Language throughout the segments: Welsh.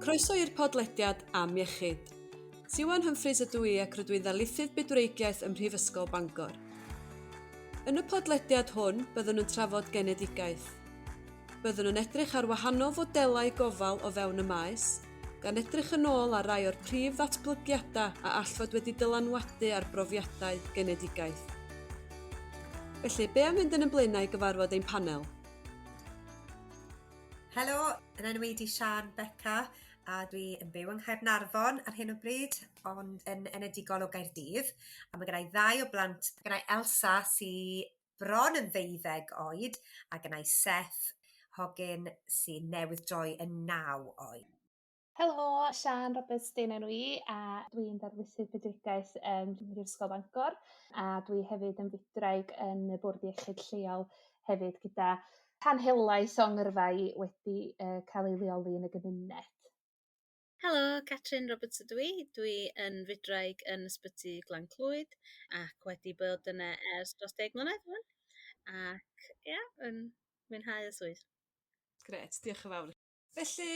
Croeso i'r podlediad Am Iechyd. Siwan Humphreys ydw i ac rydw i'n ddarlithydd bydwreigiaeth ym Mhrifysgol Bangor. Yn y podlediad hwn, byddwn yn trafod genedigaeth. Byddwn yn edrych ar wahanol fodelau gofal o fewn y maes, gan edrych yn ôl ar rai o'r prif ddatblygiadau a all fod wedi dylanwadu ar brofiadau genedigaeth. Felly, be am fynd yn ein blaenau i gyfarfod ein panel? Helo, yn enw i di Sian Beca a dwi yn byw yng Nghaernarfon ar hyn o bryd, ond yn enedigol o Gaerdydd. A mae gennau ddau o blant, gennau Elsa sy bron yn ddeuddeg oed a gennau Seth, hogyn sy'n newydd droi yn naw oed. Helo, Siân Roberts 'di'n enw i a dwi'n ddarlithydd bydwreigiaeth ym Mhrifysgol Bangor a dwi hefyd yn fydwraig yn y Bwrdd Iechyd Lleol hefyd gyda rhan helaeth o'n ngyrfa i wedi yy cael ei leoli yn y gymuned. Helo, Catrin Roberts ydw i. Dwi yn fydwraig yn Ysbyty Glan Clwyd ac wedi bod yna ers dros deg mlynedd rŵan ac ia, yn mwynhau y swydd. Grêt, diolch yn fawr. Felly,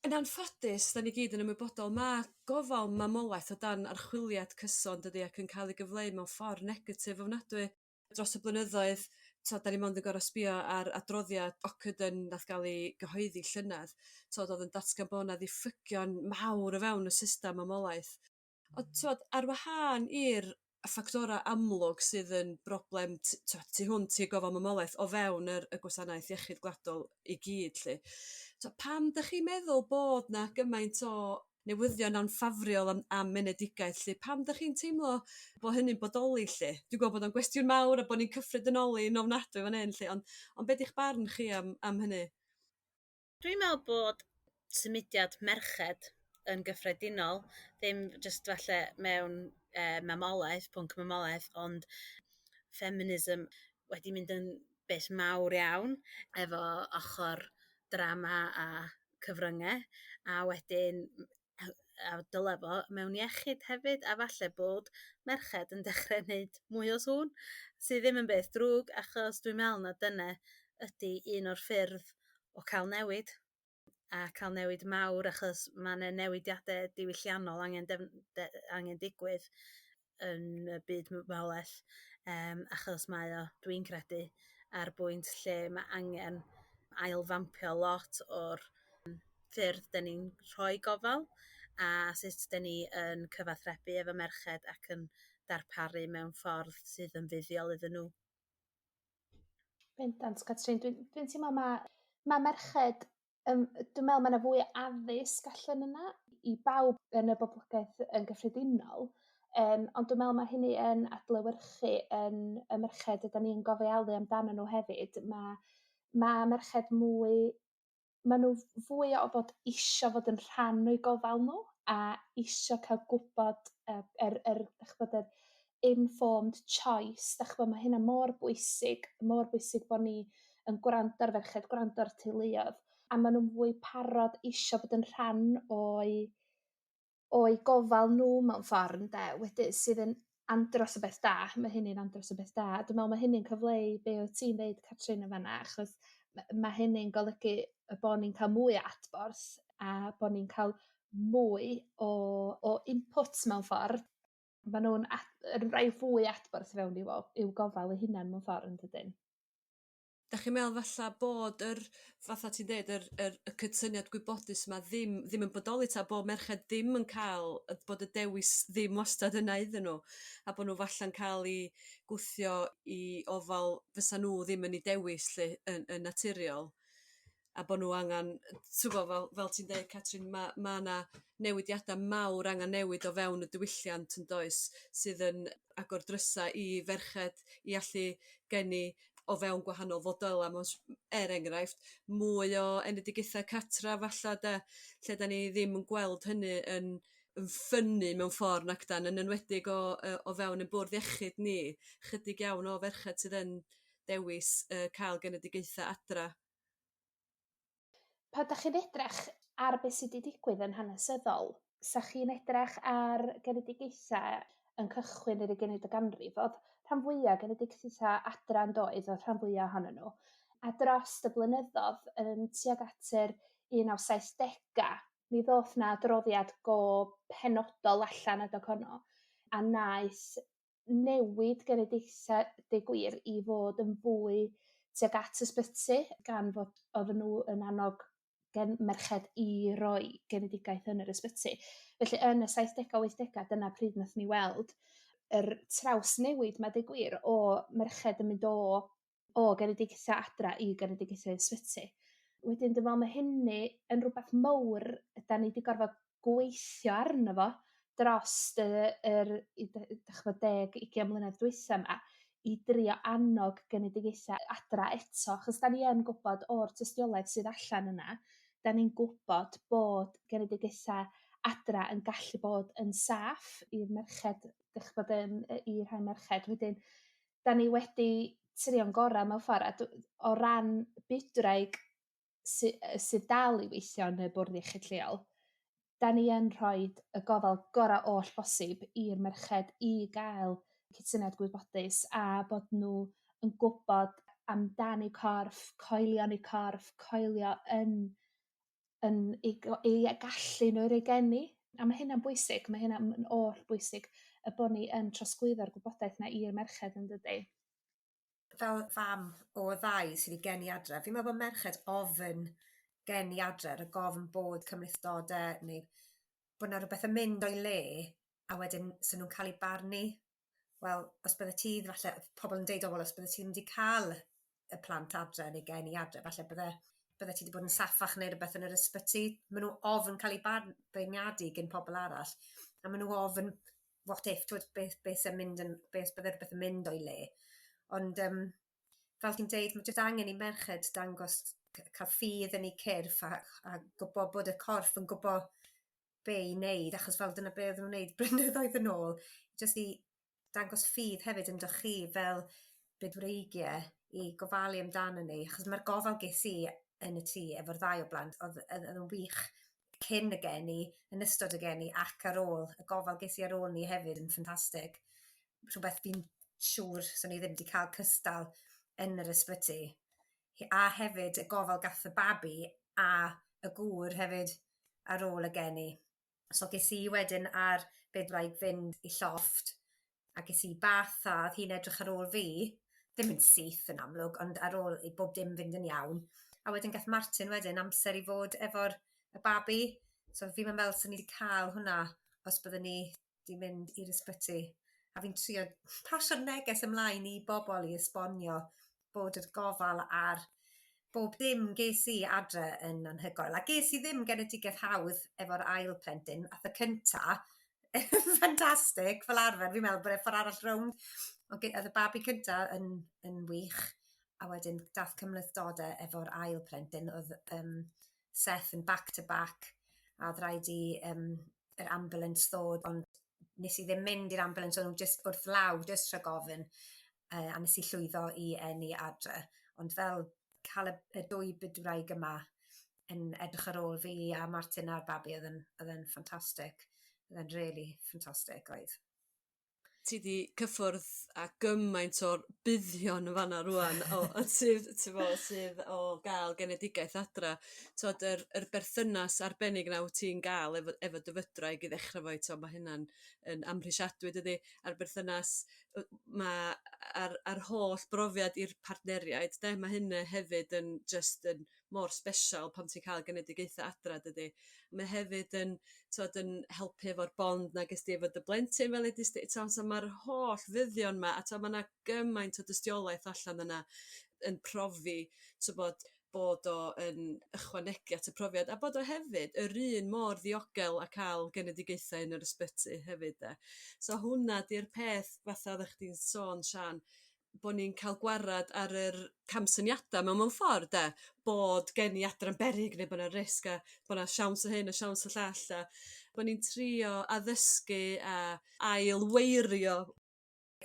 yn anffodus, da ni gyd yn ymwybodol, mae gofal mamolaeth o dan archwiliad cyson, dydy, ac yn cael ei gyfleu mewn ffordd negatif ofnadwy. Dros y blynyddoedd, t'od 'dan ni mond yn gor'o' sbïo ar adroddiad Ocsigen nath ga'l 'i gyhoeddi llynedd, t'od o'dd yn datgan bo' 'na ddiffygion mawr o fewn y system mamolaeth. Ond t'od ar wahân i'r ffactora' amlwg sydd yn broblem t- t'od tu hwnt i gofal mamolaeth o fewn yr y gwasanaeth iechyd gwladol i gyd lly, t'o' pam dych chi'n meddwl bod 'na gymaint o newyddion anffafriol am am enedigaeth 'lly. Pam dych chi'n teimlo bo' hynny'n bodoli 'lly? Dwi'n gweld bod o'n gwestiwn mawr a bo' ni'n cyffredinoli'n ofnadwy fan hyn 'lly ond ond be' 'di'ch barn chi am am hynny? Dwi'n meddwl bod symudiad merched yn gyffredinol ddim jyst falle mewn yy mamolaeth pwnc mamolaeth ond feminism wedi mynd yn beth mawr iawn efo ochor drama a cyfrynge a wedyn a dyle fo mewn iechyd hefyd a falle bod merched yn dechre neud mwy o sŵn sydd ddim yn beth drwg achos dwi'n me'wl na dyne ydi un o'r ffyrdd o ca'l newid a ca'l newid mawr achos ma' 'ne newidiade diwylliannol angen def- de- angen digwydd yn y byd mamolaeth yym achos mae o dwi'n credu ar bwynt lle ma' angen ailfampio lot o'r ffyrdd 'den ni'n rhoi gofal a sut 'den ni yn cyfathrebu efo merched ac yn darparu mewn ffordd sydd yn fuddiol iddyn nhw. Bendant Catrin dwi'n dwi'n teimlo ma' ma' merched Yym dwi'n me'wl ma' 'na fwy o addysg allan yna i bawb yn y boblogaeth yn gyffredinol yym ond dwi me'wl ma' hynny yn adlewyrchu yn y merched ydan ni'n gofalu amdanyn nhw hefyd ma' ma' merched mwy ma' nhw fwy o fod isio fod yn rhan o'u gofal nhw a isio ca'l gwbod yy yr yr dych ch'bod yr informed choice dach ch'mo' ma' hynna mor bwysig mor bwysig bo' ni yn gwrando ar ferched gwrando ar teuluodd a ma' nw'n fwy parod isio bod yn rhan o'u o'u gofal nhw mewn ffor ynde wedyn sydd yn andros o beth da ma' hynny'n andros o beth da a dwi me'wl ma' hynny'n cyfleu be' o't ti'n ddeud Catrin yn fan 'na achos ma' ma' hynny'n golygu y bo' ni'n ca'l mwy o adborth a bo' ni'n ca'l mwy o o input mewn ffordd. Ma' nw'n ad- yn rhoi fwy adborth fewn i'w o- i'w gofal eu hunan mewn ffor yndydyn? Dach chi'n meddwl falla bod yr fatha ti'n deud yr yr y cydsyniad gwybodus 'ma ddim ddim yn bodoli 'ta bo' merched ddim yn ca'l y bod y dewis ddim wastad yna iddyn nhw a bo' nhw falla'n ca'l 'u gwthio i ofal fysa nhw ddim yn 'u dewis lly yn yn naturiol a bo' nhw angan t'wbo' fel fel ti'n deud Catrin ma' ma' 'na newidiada' mawr angan newid o fewn y diwylliant yndoes sydd yn agor drysa' i ferched i allu geni o fewn gwahanol fodela' mewn s- er enghraifft mwy o enedigaetha cartra falla 'de lle 'dan ni ddim yn gweld hynny yn yn ffynnu mewn ffor nacdan yn enwedig o yy o fewn 'yn bwrdd iechyd ni chydig iawn o ferched sydd yn dewis yy ca'l genedigaetha adra. Pan dach chi'n edrach ar be' sy 'di digwydd yn hanesyddol, 'sa chi'n edrach ar genedigaetha yn cychwyn yr ugeinfed y ganrif, o'dd rhan fwya genedigaetha adra yndoedd, o'dd rhan fwya ohonyn nhw. A drost y blynyddodd yn tuag at yr un naw saithdega Mi ddoth 'na adroddiad go penodol allan adag honno a naeth newid genedigaetha deu gwir i fod yn fwy tuag at ysbyty gan fod odden nhw yn annog gen merched i roi genedigaeth yn yr ysbyty. Felly yn y saithdega wythdega dyna pryd nath ni weld yr trawsnewid 'ma deu gwir o merched yn mynd o o genedigaetha adra i genedigaetha ysbyty. Wedyn dwi me'wl ma' hynny yn rwbath mowr ydan ni 'di gorfod gweithio arno fo drost y yr i dy- dych ch'mod deg ugian mlynedd dwytha 'ma i drio annog genedigaetha adra eto achos 'dan ni yn gwbod o'r tystiolaeth sydd allan yna 'dan ni'n gwbod bod genedigaetha adra yn gallu bod yn saff i'r merched dych ch'bod yn yy i rhai merched wedyn 'dan ni wedi trio'n gora' mewn ffor a dw- o ran bydwraig sy- yy sydd dal i weithio yn y bwrdd iechyd lleol 'dan ni yn rhoid y gofal gora' oll bosib i'r merched i gael cytuniad gwybodus a bod nhw yn gwbod amdan eu corff, coelio yn eu corff, coelio yn yn eu go- eu gallu nhw i roi geni. A ma' hynna'n bwysig ma' hynna yn oll bwysig y bo' ni yn trosglwyddo'r gwybodaeth 'na i'r merched yndydi? Fel fam o ddau sydd 'di geni adre, fi'n meddwl bod merched ofn geni adre rhag ofn bod cymhlethdode neu bod 'na rhywbeth yn mynd o'i le a wedyn 'sen nhw'n cael eu barnu. Wel, os bydde ti falle, pobl yn deud, o wel, os bydde ti ddim wedi cael y plant adre neu geni adre, falle bydde bydde ti wedi bod yn saffach neu rhywbeth yn yr ysbyty. Maen nhw ofn cael eu barn, beirniadu gen pobl arall a maen nhw ofn what if, twyd, beth, beth sy'n mynd yn, beth bydde rhywbeth yn mynd o'i le. Ond um, fel ti'n deud, mae jyst angen i merched dangos cael ffydd yn eu cyrff a, a gwybod bod y corff yn gwybod be i wneud, achos fel dyna be oedden nhw'n wneud blynyddoedd yn ôl, jyst i dangos ffydd hefyd ynddo chi fel bydwreigiau i gofalu amdano ni, achos mae'r gofal ges i yn y tŷ efo'r ddau o blant, oedd, oedd, oedd yn wych cyn y geni, yn ystod y geni ac ar ôl. Y gofal ges i ar ôl ni hefyd yn ffantastig. Rhywbeth fi'n siŵr swn i ddim wedi cael cystal yn yr ysbyty. A hefyd y gofal gath y babi a y gŵr hefyd ar ôl y geni. So ges i wedyn ar bydwraig fynd i llofft a ges i bath a oedd hi'n edrych ar ôl fi, ddim yn syth yn amlwg, ond ar ôl i bob dim fynd yn iawn. A wedyn gath Martin wedyn amser i fod efo'r y babi. So fi'n meddwl swn i wedi cael hwnna os byddwn ni wedi mynd i'r ysbyty. A fi'n trio pasio'r neges ymlaen i bobl i esbonio bod yr gofal ar bob dim ges i adre yn anhygoel. A ges i ddim genedigaeth hawdd efo'r ail plentyn. Ath y cynta ffantastig fel arfer. Fi'n meddwl bod e ffordd arall rownd. Ond oedd y babi cynta yn, yn wych. A wedyn dath cymhlethdodau efo'r ail plentyn. Oedd um, Seth yn back to back a oedd rhaid i um, yr ambulance ddod ond nes i ddim mynd i'r ambulance, o'n nhw jyst wrth law, jyst rhag ofyn, uh, a nes i llwyddo i eni adre. Ond fel cael y, y dwy bydwraig yma yn edrych ar ôl fi a Martin a'r babi oedd yn, oedd yn ffantastig. Oedd yn really ffantastig oedd. Ti 'di cyffwrdd â gymaint o'r buddion yn fanna rŵan o o sydd t'mo' sydd o ga'l genedigaeth adra. T'od yr yr berthynas arbennig 'na wt ti'n ga'l efo efo dy fydwraig i ddechra 'fo 'i t'o' ma' hynna'n yn amhrisiadwy dydi? A'r berthynas yy ma' a'r a'r holl brofiad i'r partneriaid 'de ma' hynna hefyd yn jyst yn mor sbesial pan ti'n cael genedigaetha adra dydi? Mae hefyd yn t'od yn helpu efo'r bond 'na ges di efo dy blentyn fel edes di t'o' so ma'r holl fuddion 'ma a t'o' ma' 'na gymaint o dystiolaeth allan yna yn profi t'bod bod o yn ychwanegu at y profiad a bod o hefyd yr un mor ddiogel a ca'l genedigaethau yn yr ysbyty hefyd 'de? So hwnna 'di'r peth fatha oddach chdi'n sôn Siân bo' ni'n ca'l gwarad ar yr camsyniada' 'ma mewn ffor 'de? Bod geni adre'n beryg neu bo' 'na risg a bo' 'na siawns o hyn a siawns y llall a bo' ni'n trio addysgu a ail-weirio.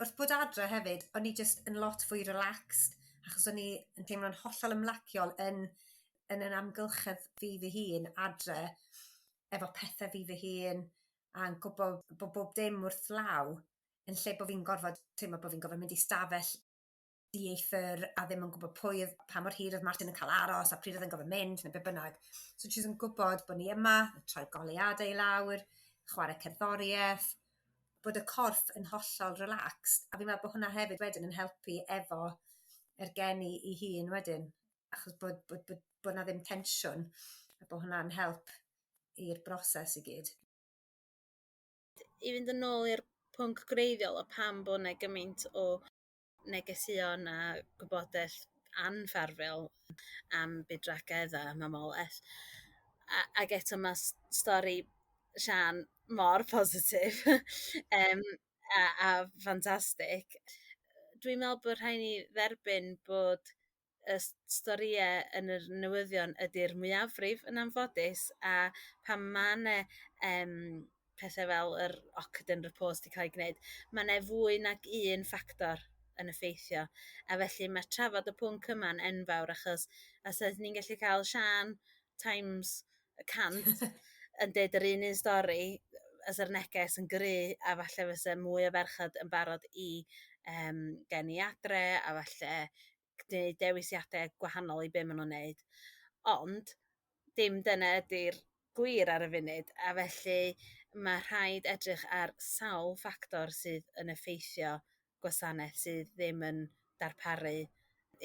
Wrth bod adre hefyd, o'n i jyst yn lot fwy relaxed achos o'n i yn teimlo'n hollol ymlaciol yn yn yn amgylchedd fi fy hun adre efo pethau fi fy hun a'n gwybod bod bob dim wrth law yn lle bod fi'n gorfod teimlo bod fi'n gorfod mynd i stafell dieithr a ddim yn gwybod pwy oedd, pa mor hir oedd Martin yn cael aros a pryd oedd yn gofyn mynd neu be bynnag. So jyst yn gwybod bod ni yma, troi goleuadau i lawr, chwarae cerddoriaeth, bod y corff yn hollol relaxed, a fi'n meddwl bod hwnna hefyd wedyn yn helpu efo yr geni i hun wedyn, achos bod 'na ddim tensiwn a bod hwnna'n help i'r broses i gyd. I fynd yn ôl i'r pwnc gwreiddiol o pam bod 'na gymaint o negeseuon a gwybodaeth anffafriol am bydwragedd a mamolaeth, ac eto mae stori Siân mor positif a ffantastig. Dwi'n meddwl bod rhaid ni dderbyn bod y storïau yn yr newyddion ydy'r mwyafrif yn anffodus, a pan ma' 'ne pethau fel yr Ogden Report 'di cael ei gwneud, ma' 'ne fwy nag un ffactor yn effeithio, a felly mae trafod y pwnc yma'n enfawr, achos os ydyn ni'n gallu cael Siân times 100 yn deud yr un un stori, fysa'r neges yn gry, a falle fysa mwy o ferched yn barod i geni adre a falle gwneud dewisiadau gwahanol i be maen nhw'n neud. Ond dim dyna ydy'r gwir ar y funud, a felly mae rhaid edrych ar sawl ffactor sydd yn effeithio gwasanaeth sydd ddim yn darparu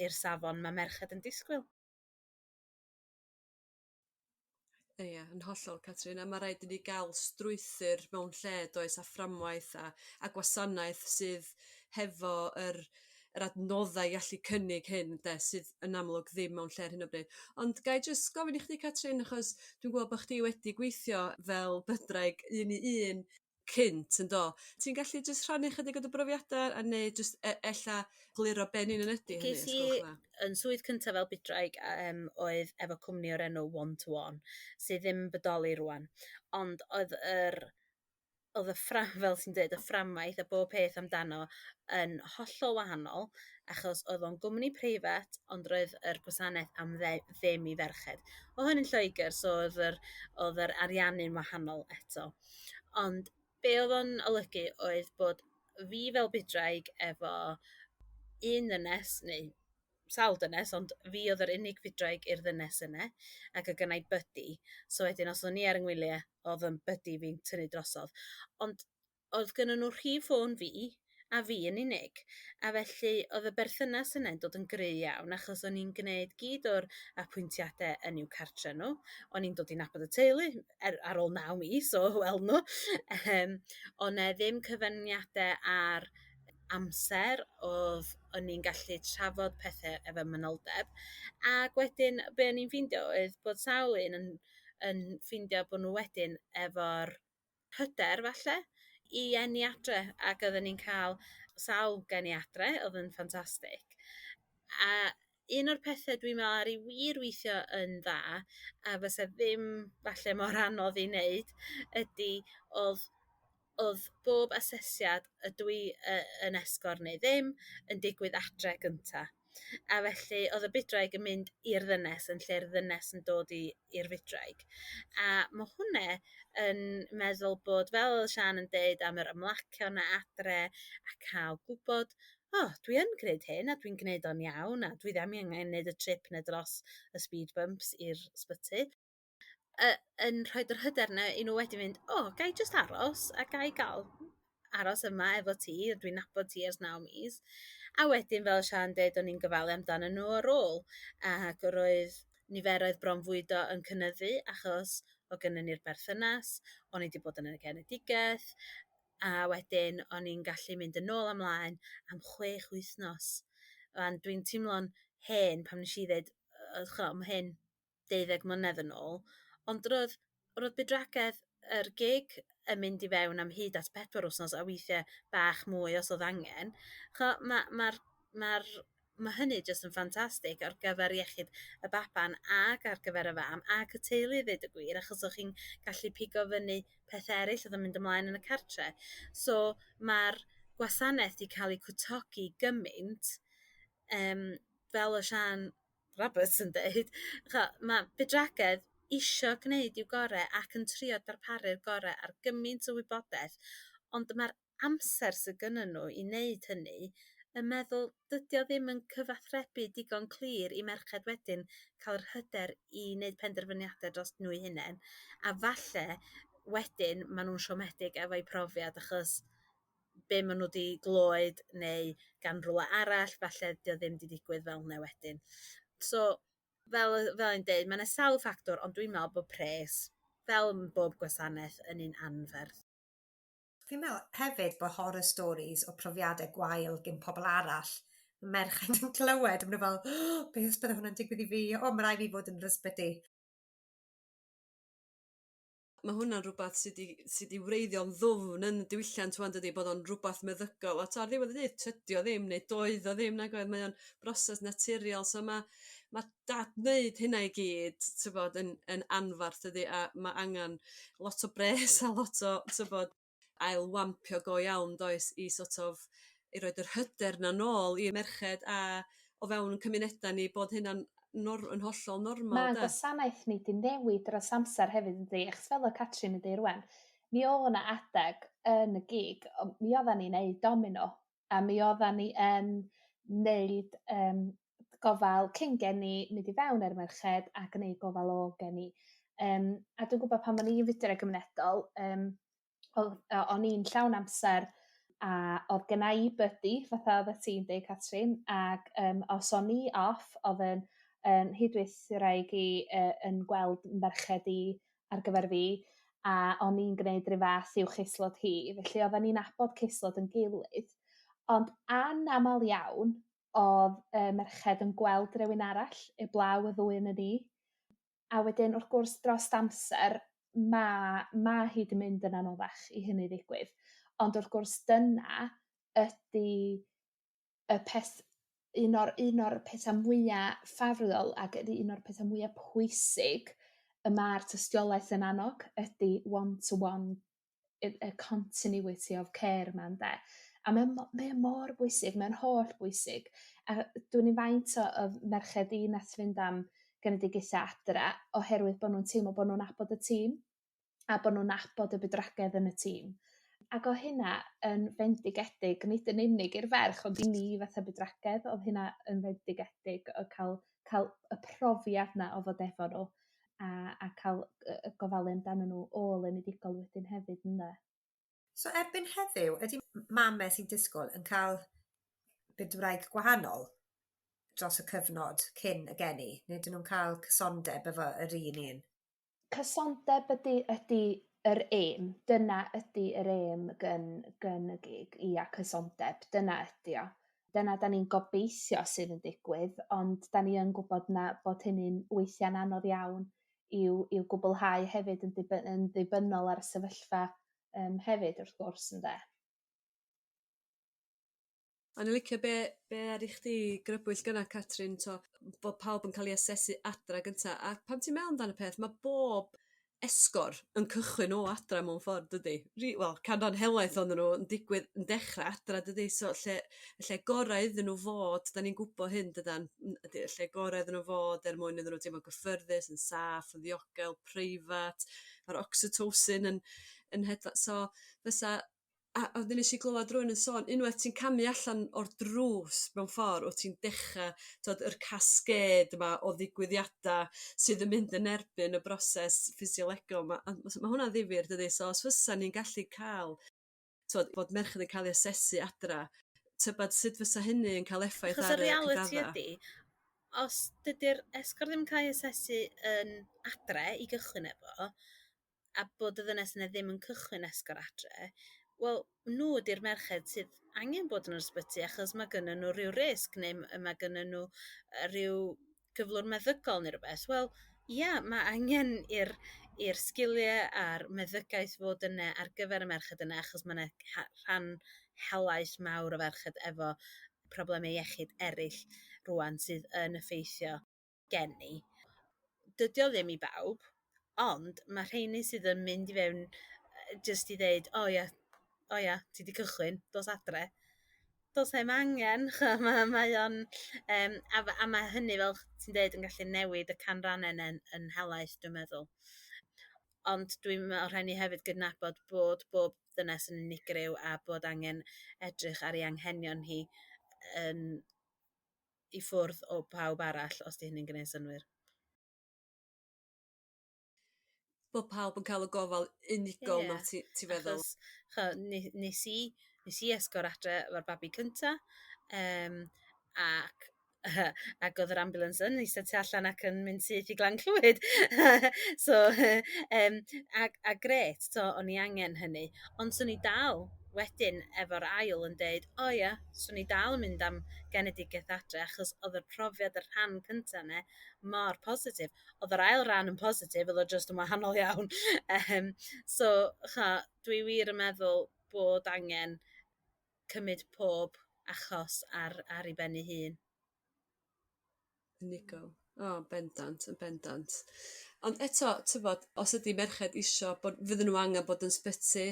i'r safon mae merched yn disgwyl. Ie, yn hollol Catrin, a ma' raid i ni ga'l strwythur mewn lle does, a fframwaith a gwasanaeth sydd hefo yr adnoddau i allu cynnig hyn de, sydd yn amlwg ddim mewn lle ar hyn o bryd. Ond ga i jyst gofyn i chdi Catrin, achos dwi'n gwybod bod chdi wedi gweithio fel bydwraig un i un cynt, yn do? Ti'n gallu jyst rhannu chydig o dy brofiadau a neu jyst ella gliro be yn union ydy hynny, Ges os i gwelwch yn dda? yn swydd cyntaf fel bydwraig oedd efo cwmni o'r enw One to One, sydd ddim yn bodoli rwan. Ond oedd y ffram, fel ti'n dweud, y fframwaith a bob peth amdano yn hollol wahanol, achos oedd o'n gwmni preifat, ond roedd yr gwasanaeth am ddim i ferched. Oedd hwn yn Lloegr, so oedd yr ariannu'n wahanol eto. Ond be oedd o'n olygu oedd bod fi fel bydwraig efo un ddynes, neu sawl dynes, ond fi oedd yr unig fydwraig i'r ddynes yna, ac oedd gynna i buddy. So wedyn os o'n i ar 'y ngwyliau, oedd yn buddy fi'n tynnu drosodd. Ond oedd gynnon nhw rhif ffôn fi, a fi yn unig. A felly oedd y berthynas yna'n dod yn gry iawn, achos o'n i'n gwneud gyd o'r apwyntiadau yn i'w cartre nhw. O'n i'n dod i nabod y teulu ar ôl 9 mis o weld nhw. O'n 'na ddim cyfyngiadau ar amser, oedd o'n i'n gallu trafod pethau efo manyldeb. Ac wedyn be o'n i'n ffeindio oedd bod sawl un yn ffeindio bod nhw wedyn efo'r hyder falle i eni adre, ac oedden ni'n cael sawl geni adre, oedd yn ffantastig. A un o'r pethau dwi'n meddwl ar ei wir weithio yn dda, a fysa ddim falle mor anodd i wneud, ydy oedd bob asesiad ydw i yn esgor neu ddim yn digwydd adre gynta. A felly oedd y bydwraig yn mynd i'r ddynes yn lle'r ddynes yn dod i'r fydwraig. A mae hwnna yn meddwl bod, fel oedd Siân yn deud, am yr ymlacio 'na adre a cael gwybod, o, dwi yn gwneud hyn a dwi'n gwneud o'n iawn a dwi ddim angen gwneud y trip 'na dros y speed bumps i'r sbyty. Yn rhoi'r hyder 'na i nhw wedyn fynd, o, ga i jyst aros a ga i gael aros yma efo ti, dwi'n nabod ti ers 9 mis. A wedyn, fel Siân deud, o'n i'n gofalu amdano nhw ar ôl, ac roedd niferoedd bronfwydo yn cynyddu achos oedd gynnon ni'r berthynas, o'n i wedi bod yn y genedigaeth, a wedyn o'n i'n gallu mynd yn ôl ymlaen am 6 wythnos. Wan dwi'n teimlo'n hen pan nes i ddeud, ch'mo, ma' hyn 12 mlynedd yn ôl, ond roedd bydwragedd yr gig yn mynd i fewn am hyd at 4 wythnos a weithiau bach mwy os oedd angen. Ch'mo, ma' hynny jyst yn ffantastig ar gyfer iechyd y baban ac ar gyfer y fam ac y teulu, ddeud y gwir, achos o'ch chi'n gallu pigo fyny pethau eraill oedd yn mynd ymlaen yn y cartre. So ma'r gwasanaeth 'di cael ei cwtogi gymaint, fel o Siân Roberts yn deud, ch'mo, ma' bydwragedd isio gwneud i'w gore ac yn trio darparu'r gore ar gymaint o wybodaeth, ond ma'r amser sydd gynnyn nhw i wneud hynny yn meddwl dydy o ddim yn cyfathrebu digon clir i merched wedyn cael yr hyder i wneud penderfyniadau dros nhw eu hunain, a falle wedyn maen nhw'n siomedig efo'u profiad achos be maen nhw wedi glywed neu gan rywle arall, falle 'di o ddim 'di digwydd fel 'na wedyn. So fel o'n deud, mae 'na sawl ffactor, ond dwi'n meddwl bod pres, fel yn bob gwasanaeth, yn un anferth. Fi'n meddwl hefyd bod horror stories o profiadau gwael gen pobl arall, merched yn clywed, maen nhw fel, oh, beth os bydde hwnna'n digwydd i fi? O, mae rhaid fi fod yn yr ysbyty. Mae hwnna'n rhywbeth sydd 'di sydd 'di wreiddio'n ddwfn yn y diwylliant wan dydi, bod o'n rhywbeth meddygol, a t'o' ar ddiwedd y dydd tydi o ddim neu doedd o ddim nag oedd, mae o'n broses naturiol, so ma' dad-wneud hynna i gyd t'bod yn anfarth dydi, a ma' angan lot o bres a lot o t'bod ailwampio go iawn does i sort of i roid yr hyder 'na nôl i merched a o fewn 'yn cymuneda ni bod hynna'n yn hollol normal Mae 'de? gwasanaeth ni 'di newid dros amser hefyd yndydi? Achos fel o' Catrin yn deud rwan, mi o' 'na adeg yn y gig, mi oddan ni'n neud domino a mi oddan ni yn neud gofal cyn geni, mynd i fewn i'r merched a gneud gofal ôl geni. A dwi'n gwybod pan o'n i'n fydwraig gymunedol, o'n i'n llawn amser a oedd genna i buddy, fatha oeddet ti'n deud Catrin, ac os o'n i off, oedd yn nghydweithwraig i yn gweld merched i ar gyfer fi, a o'n i'n gwneud rhyw fath i'w caseload hi, felly oedden ni'n nabod caseload yn gilydd, ond anamal iawn oedd y merched yn gweld rhywun arall eblaw y ddwy yn ni. A wedyn wrth gwrs dros amser ma' hi 'di mynd yn anoddach i hynny ddigwydd. Ond wrth gwrs dyna ydy y peth, un o'r pethau mwya ffafriol ac un o'r pethau mwya pwysig y ma'r tystiolaeth yn annog ydy one to one, y continuity of care 'ma ynde? A mae o mor bwysig, mae'n holl bwysig. A dwn i'm faint o merched i nath fynd am genedigaetha adra oherwydd bo' nhw'n teimlo bo' nhw'n nabod y tîm a bo' nhw'n nabod y bydwragedd yn y tîm. Ac o' hynna yn fendigedig, nid yn unig i'r ferch ond i ni fatha bydwragedd, o'dd hynna yn fendigedig o ca'l y profiad 'na o fod efo nhw a ca'l y gofalu amdanyn nhw ôl enedigol wedyn hefyd ynde? So erbyn heddiw, ydy mame sy'n disgwyl yn cael bydwraig gwahanol dros y cyfnod cyn y geni? Neu ydyn nhw'n cael cysondeb efo yr un un? Cysondeb ydy yr aim. Dyna ydy yr aim gyn y gig. Ia, cysondeb. Dyna ydy o. Dyna da ni'n gobeithio sydd yn digwydd, ond da ni yn gwybod na bod hynny'n weithiau'n anodd iawn i'w gwblhau hefyd yn ddibynnol ar y sefyllfa hefyd wrth gwrs ynde. O'n i'n licio be ar i chdi grybwyll gynna Catrin, to, bod pawb yn cael ei asesu adra gynta, a pan ti'n meddwl amdan y peth, mae bob esgor yn cychwyn o adra mewn ffordd, dydy? Wel, canran helaeth ohonyn nhw yn digwydd yn dechrau adra, dydy? So lle gorau iddyn nhw fod, da ni'n gwybod hyn, dydan, ydy, y lle gorau iddyn nhw fod er mwyn iddyn nhw teimlo gyffyrddus, yn saff, yn ddiogel, preifat, mae'r oxytocin yn hedfa. So fysa a wedyn nes i glywed rhywun yn sôn, unwaith ti'n camu allan o'r drws mewn ffordd, wyt ti'n dechrau t'od yr casged yma o ddigwyddiadau sydd yn mynd yn erbyn y broses ffisiolegol 'ma. A ma' hwnna'n ddifyr dydi? So os fysa ni'n gallu cael t'od bod merched yn cael eu asesu adra, tybed sut fysa hynny yn cael effaith Achos y ar y reality cyfradda? ydy, os dydy'r esgor ddim yn cael ei asesu yn adre i gychwyn efo, a bod y ddynes yna ddim yn cychwyn esgor adre, wel, nhw ydy'r merched sydd angen bod yn yr ysbyty achos mae gynnon nhw rhyw risg neu mae gynnon nhw rhyw gyflwr meddygol neu rhywbeth. Wel, ia, mae angen i'r sgiliau a'r meddygaeth fod yna ar gyfer y merched yna achos mae yna rhan helaeth mawr o ferched efo problemau iechyd eraill rwan sydd yn effeithio geni. Dydy o ddim i bawb, ond mae rheini sydd yn mynd i fewn jyst i ddeud, o ia, o ia, ti 'di cychwyn, dos adre. Does na'm angen, mae o'n, a mae hynny, fel ti'n deud, yn gallu newid y canrannau yn helaeth, dwi'n meddwl. Ond dwi'n meddwl rhaid ni hefyd gydnabod bod bob dynes yn unigryw a bod angen edrych ar ei anghenion hi. yn i ffwrdd o pawb arall, os 'di hynny'n gwneud synnwyr. Bod pawb yn cael y gofal unigol 'na ti ti feddwl? Achos ch'o' nes i nes i esgor adre efo'r babi cynta yym ac ac oedd yr ambulance yn eistedd tu allan ac yn mynd syth i Glan Clwyd. So yym a grêt so o'n i angen hynny ond 'swn i dal wedyn efo'r ail yn deud o ia 'swn i dal yn mynd am genedigaeth adre achos oedd y profiad y rhan cynta 'ne mor positif. Oedd yr ail ran yn positif oedd o jyst yn wahanol iawn. Yym so ch'o' dwi wir yn meddwl bod angen cymryd pob achos ar ei ben ei hun. Unigol. O bendant yn bendant. Ond eto t'bod os ydi merched isio bod fydden nhw angen bod yn sbyty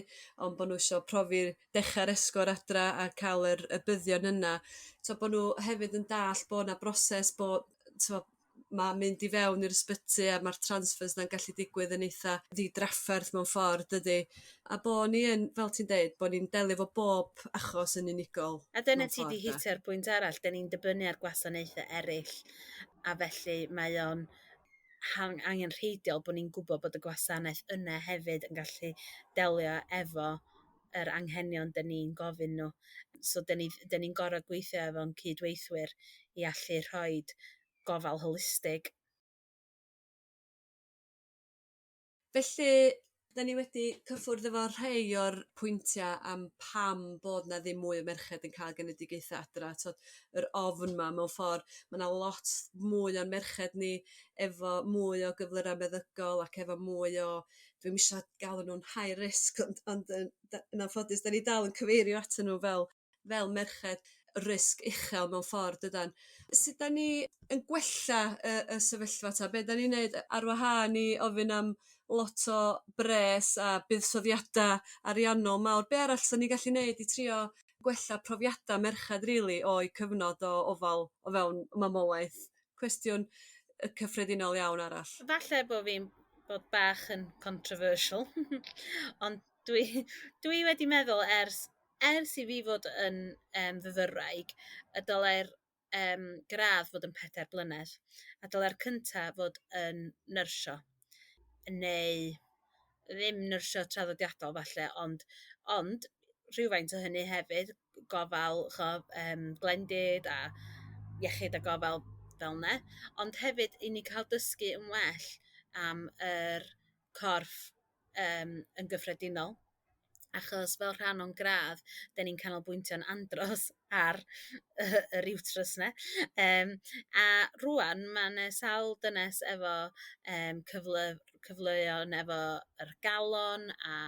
ond bo' nhw isio profi dechra'r esgor adra a ca'l yr y buddion yna t'o' bo' nhw hefyd yn dalld bo' 'na broses bo' t'mo' ma' mynd i fewn i'r ysbyty a ma'r transfers 'na'n gallu digwydd yn eitha ddidrafferth mewn ffordd dydi? A bo' ni yn fel ti'n deud bo' ni'n delio efo bob achos yn unigol. A dyna ti 'di hitio'r bwynt arall 'dyn ni'n dibynnu ar gwasanaethau eraill a felly mae o'n angenrheidiol bod ni'n gwybod bod y gwasanaeth yna hefyd yn gallu delio efo yr anghenion 'dyn ni'n gofyn nhw. So 'dyn ni 'dyn ni'n gor'o' gweithio efo'n cydweithwyr i allu rhoid gofal holistig. Felly 'da ni wedi cyffwrdd efo rhei o'r pwyntia' am pam bod 'na ddim mwy o merched yn ca'l genedigaetha adra t'od yr ofn 'ma mewn ffor' ma' 'na lot mwy o'n merched ni efo mwy o gyflyra' meddygol ac efo mwy o dwi'm isio galw nhw'n high risk ond ond yn yn anffodus 'dan ni dal yn cyfeirio atyn nhw fel merched risg uchel mewn ffordd dydan? Sut 'dan ni yn gwella y y sefyllfa 'ta? Be' 'dan ni'n neud ar wahân i ofyn am lot o bres a buddsoddiada ariannol mawr? Be' arall 'san ni gallu neud i trio gwella profiada merched rili o'u cyfnod o ofal o fewn mamolaeth? Cwestiwn yy cyffredinol iawn arall. Falle bo' fi'n bod bach yn controversial ond dwi wedi meddwl ers i fi fod yn yym fyfyrwraig y dylai'r yym gradd fod yn 4 blynedd a dylai'r cynta fod yn nyrsio neu ddim nyrsio traddodiadol falle ond ond rhywfaint o hynny hefyd gofal ch'o' yym glendid a iechyd a gofal fel 'ne ond hefyd i ni ca'l dysgu yn well am yr corff yym yn gyffredinol achos fel rhan o'n gradd 'den ni'n canolbwyntio'n andros ar yr uterus 'ne yym a rŵan ma' 'ne sawl dynes efo yym cyfleuon efo yr galon a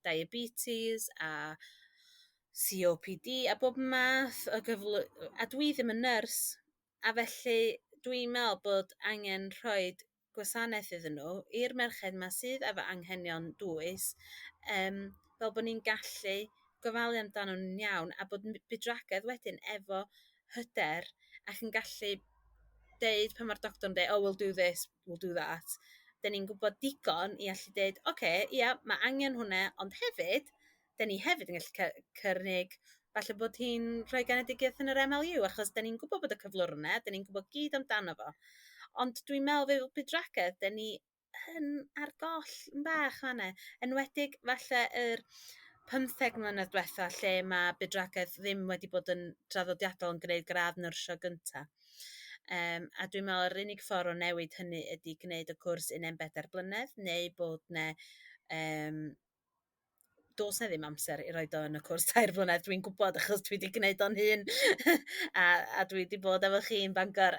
diabetes a COPD a bob math o a dwi ddim yn nyrs a felly dwi'n me'wl bod angen rhoid gwasanaeth iddyn nhw i'r merched 'ma sydd efo anghenion dwys yym fel bo' ni'n gallu gofalu amdano nhw'n iawn a bod bydwragedd wedyn efo hyder ac yn gallu deud pan ma'r doctor yn deud oh we'll do this, we'll do that 'dyn ni'n gwybod digon i allu deud oce ia ma' angen hwnna ond hefyd 'dyn ni hefyd yn gallu cynnig falle bod hi'n rhoi genedigaeth yn yr MLU achos 'dyn ni'n gwybod bod y cyflwr yna, 'dyn ni'n gwybod gyd amdano fo. Ond dwi'n meddwl fel bydwragedd 'dyn ni yn ar goll yn bach fan 'na, enwedig falle yr 15 mlynedd diwetha lle ma' bydwragedd ddim wedi bod yn traddodiadol yn gwneud gradd nyrsio gynta. A dwi'n meddwl yr unig ffordd o newid hynny ydy gwneud y cwrs un am 4 blynedd neu bod 'ne do's 'na ddim amser i roid o yn y cwrs 3 blynedd dwi'n gwybod achos dwi 'di gwneud o'n hun a dwi 'di bod efo chi yn Bangor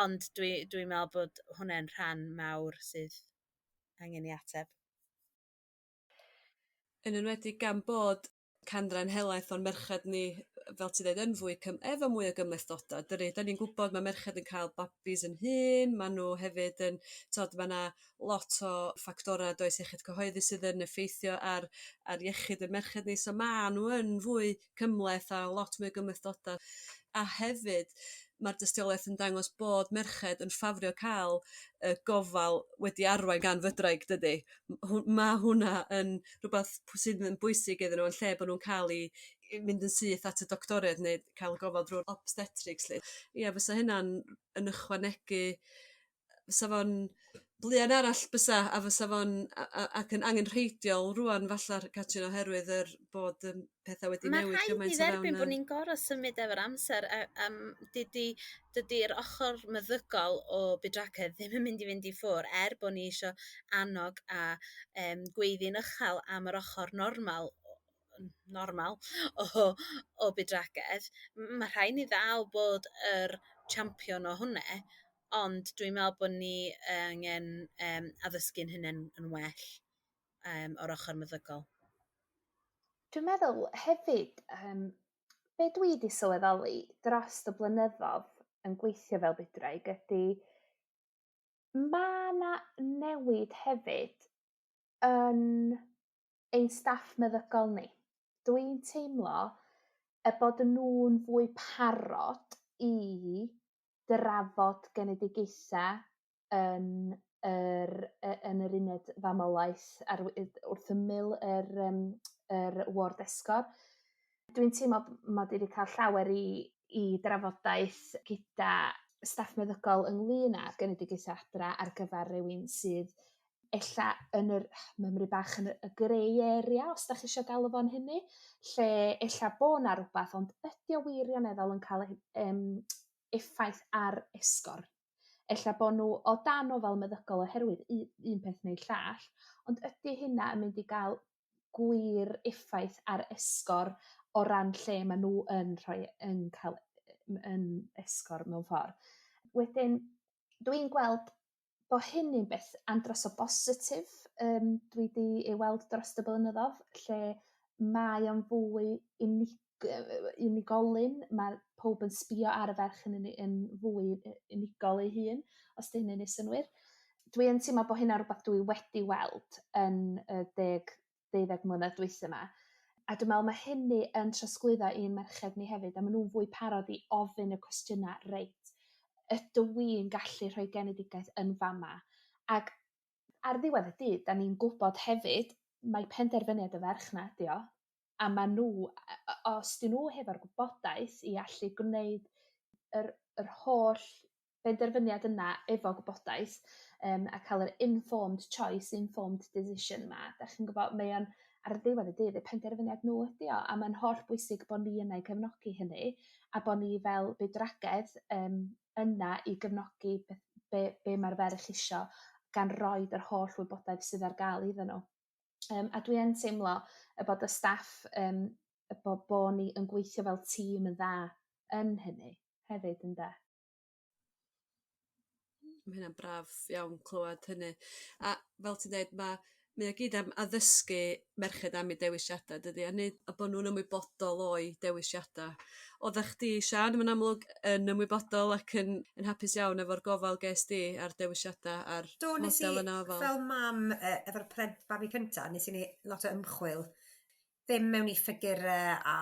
ond dwi'n meddwl bod hwnna'n rhan mawr sydd angen i ateb. Yn enwedig gan bod canran helaeth o'n merched ni fel ti ddeud yn fwy efo mwy o gymhlethdodau dydi? 'Dan ni'n gwybod ma' merched yn cael babis yn hŷn, ma' nhw hefyd yn t'od ma' 'na lot o ffactora does iechyd cyhoeddus sydd yn effeithio ar iechyd y merched ni so ma' nhw yn fwy cymhleth a lot mwy o gymhlethdodau a hefyd ma'r dystiolaeth yn dangos bod merched yn ffafrio cael y gofal wedi arwain gan fydwraig dydi? Ma' hwnna yn rhywbeth sydd yn bwysig iddyn nhw yn lle bod nhw'n cael mynd yn syth at y doctoriaid neu cael gofal drwy'r obstetrics 'lly. Ia fysa hynna'n yn ychwanegu fysa fo'n bluen arall bysa a fysa fo'n a- a- ac yn angenrheidiol rŵan falla'r Catrin oherwydd yr bod yym petha wedi Mae newid rhaid ni gymaint o fewn dderbyn y bod ni'n gor'o' symud efo'r amser a dydi dydi'r ochr meddygol o bydwragedd ddim yn mynd i fynd i ffwr' er bo' ni isio annog a gweiddi'n uchel am yr ochr normal normal o o bydwragedd. Ma' rhaid ni ddal bod yr champion o hwnne ond dwi'n me'wl bo' ni angen addysgu'n hunen yn well o'r ochr meddygol. Dwi'n meddwl hefyd be dwi 'di sylweddoli dros y blynyddodd yn gweithio fel bydwraig ydy ma' 'na newid hefyd yn ein staff meddygol ni. Dwi'n teimlo y bod nhw'n fwy parod i drafod genedigaetha yn yr yn yr uned famolaeth ar wrth ymyl yr yym yr ward esgor. Dwi'n teimlo mod i 'di ca'l llawer i drafodaeth gyda staff meddygol ynglŷn â genedigaetha adra ar gyfar rywun sydd ella yn yr mymryn bach yn y grey area os dach chi isio galw fo'n hynny, lle ella bo' 'na rwbath ond ydi o wirioneddol yn ca'l effaith ar esgor? Ella bo' nw o dan ofal meddygol oherwydd un peth neu llall, ond ydy hynna yn mynd i ga'l gwir effaith ar esgor o ran lle ma' nw yn rhoi yn ca'l yn esgor mewn ffor. Wedyn dwi'n gweld bo' hynny'n beth andros o bositif dwi 'di ei weld drost y blynyddodd lle mae o'n fwy unigolyn, ma' powb yn sbïo ar y ferch yn yn fwy unigol ei hun, os 'di hynny'n neud synnwyr. Dwi yn teimlo bo' hynna rwbath dwi wedi weld yn y deg deuddeg mlynedd dwytha 'ma. A dwi me'wl ma' hynny yn trosglwyddo i'n merched ni hefyd a ma' nw'n fwy parod i ofyn y cwestiyna' reit ydw i'n gallu rhoi genedigaeth yn fama? Ac ar ddiwedd y dydd 'dan ni'n gwbod hefyd mai penderfyniad y ferch 'na ydi o a ma' nw os 'dyn nw hefo'r gwybodaeth i allu gwneud yr holl benderfyniad yna efo gwybodaeth a ca'l yr informed choice informed decision 'ma dach chi'n gwbo mae o'n ar ddiwedd y dydd y penderfyniad nhw ydi o a ma'n holl bwysig bo' ni yna i cefnogi hynny a bo' ni fel bydwragedd yna i gefnogi beth be' be' ma'r ferch isio gan roid yr holl wybodaeth sydd ar ga'l iddyn nhw. A dwi yn teimlo y bod y staff y bo' ni yn gweithio fel tîm yn dda yn hynny hefyd ynde? Ma' hynna'n braf iawn clywad hynny. A fel ti'n deud ma' mae o gyd am addysgu merched am 'u dewisiada dydi a nid a bo' nhw'n ymwybodol o'u dewisiada. Oddach chdi Siân yn amlwg yn ymwybodol ac yn yn hapus iawn efo'r gofal ges di a'r dewisiada a'r Do nes i model yna o ofal. fel mam efo'r babi cynta nes i neud lot o ymchwil ddim mewn i ffigure a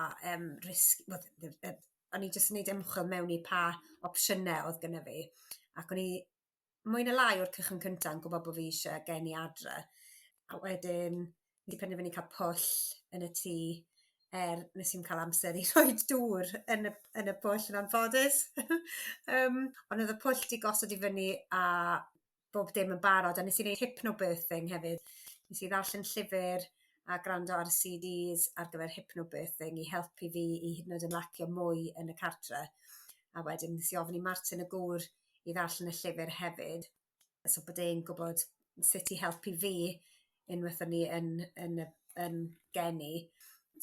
risg o'n i jyst yn neud ymchwil mewn i pa opsiynau oedd gyda fi ac o'n i mwy na lai o'r cychwyn cynta yn gwybod bod fi eisiau geni adre a wedyn nes i penderfynu cael pwll yn y tŷ er nes i'm cael amser i rhoi dŵr yn y pwll yn anffodus. Ond oedd y pwll 'di gosod i fyny a bob dim yn barod a nes i wneud hypnobirthing hefyd. Nes i ddarllen llyfr a gwrando ar CDs ar gyfer hypnobirthing i helpu fi i hyd yn oed ymlacio mwy yn y cartre. A wedyn nes i ofyn i Martin y gŵr i ddarllen y llyfr hefyd so bod e'n gwybod sut i helpu fi unwaith o'n i yn geni.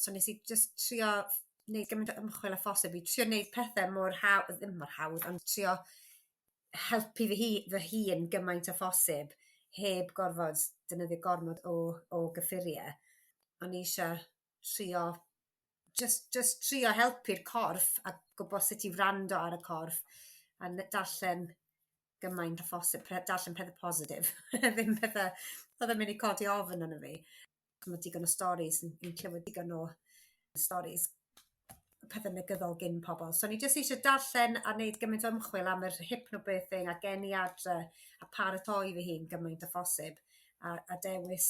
So nes i just trio wneud gymaint o ymchwil â phosib i trio wneud pethau mor hawdd, ddim mor hawdd, ond trio helpu fy hun gymaint â phosib heb gorfod defnyddio gormod o gyffuriau. O'n i eisiau trio, just trio helpu'r corff a gwybod sut i wrando ar y corff a darllen gymaint â phosib, darllen pethau positif, ddim pethau oedd yn mynd i codi ofn arno fi. Mae digon o storis, ni'n clywed digon o storis pethau negyddol gyn pobl. So o'n i jyst eisiau darllen a wneud gymaint o ymchwil am yr hypnobirthing a geni adre a paratoi fy hun gymaint â phosib a dewis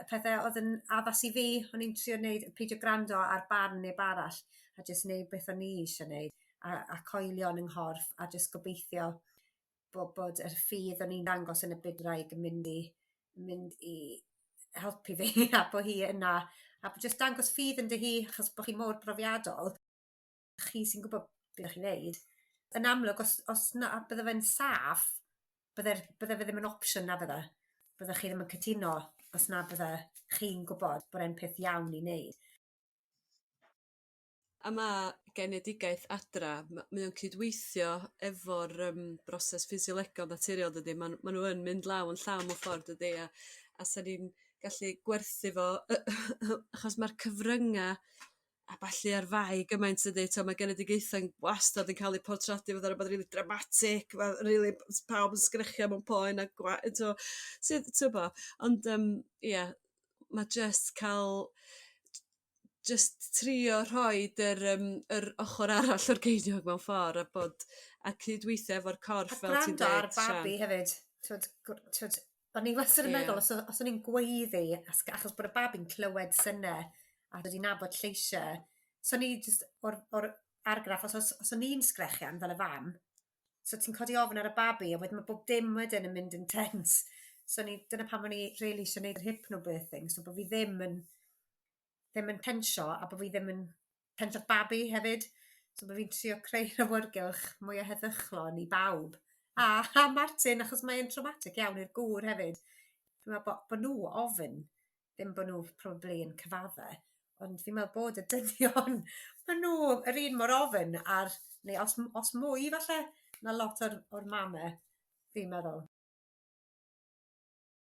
Pethau oedd yn addas i fi. O'n i'n trio neud, peidio gwrando ar barn neb arall a jyst neud beth o'n i eisiau neud a coelio yn 'y nghorff a jyst gobeithio bod yr ffydd o'n i'n dangos yn y bydwraig yn mynd i helpu fi a bod hi yna a jyst dangos ffydd yn dy hi, achos bod chi mor brofiadol, chi sy'n gwybod beth chi'n neud. Yn amlwg, os na bydde fe'n saff, bydde fe ddim yn opsiwn na fydde. Bydde chi ddim yn cytuno os na bydde chi'n gwybod bod e'n peth iawn i wneud. A ma' genedigaeth adra, mae o'n cydweithio efo'r broses ffisiolegol naturiol, dydy? Ma' nhw yn mynd law yn llaw mewn ffordd, dydy? A 'sa ni'n gallu gwerthu fo, achos ma'r cyfrynga' a ballu ar fai gymaint, dydy? T'o' ma' genedigaethau'n wastad yn cael eu portreadu fatha rwbath rili dramatic, fel rili pawb yn sgrechian mewn poen a t'o' sydd t'bo', ond ia, ma' jyst ca'l jyst trio rhoid yr ochr arall o'r geiniog mewn ffordd a bod a cydweithio efo'r corff A fel ti'n gwrando ar deud, Sian. babi hefyd. T'wod, t'wod, o'n i wastad yn meddwl os o'n i'n gweiddi, achos bod y babi'n clywed synau a dod i nabod lleisiau, so o'n i jyst o'r argraff, os o'n i'n sgrechian fel y fam, so ti'n codi ofn ar y babi, a wedyn mae bob dim wedyn yn mynd yn tense. So dyna pam o'n i really eisiau gwneud yr hypnobirthing, so bod fi ddim yn tensio a bod fi ddim yn tensio'r babi hefyd. So bod fi'n trio creu'r awyrgylch mwy o heddychlon i bawb. A Martin, achos mae'n traumatic iawn i'r gŵr hefyd. Dwi'n meddwl bod nhw ofn, ddim bod nhw probably yn cyfadde, ond fi'n meddwl bod y dynion, ma' nhw yr un mor ofn ar, neu os mwy falle, na lot o'r mamau, fi'n meddwl.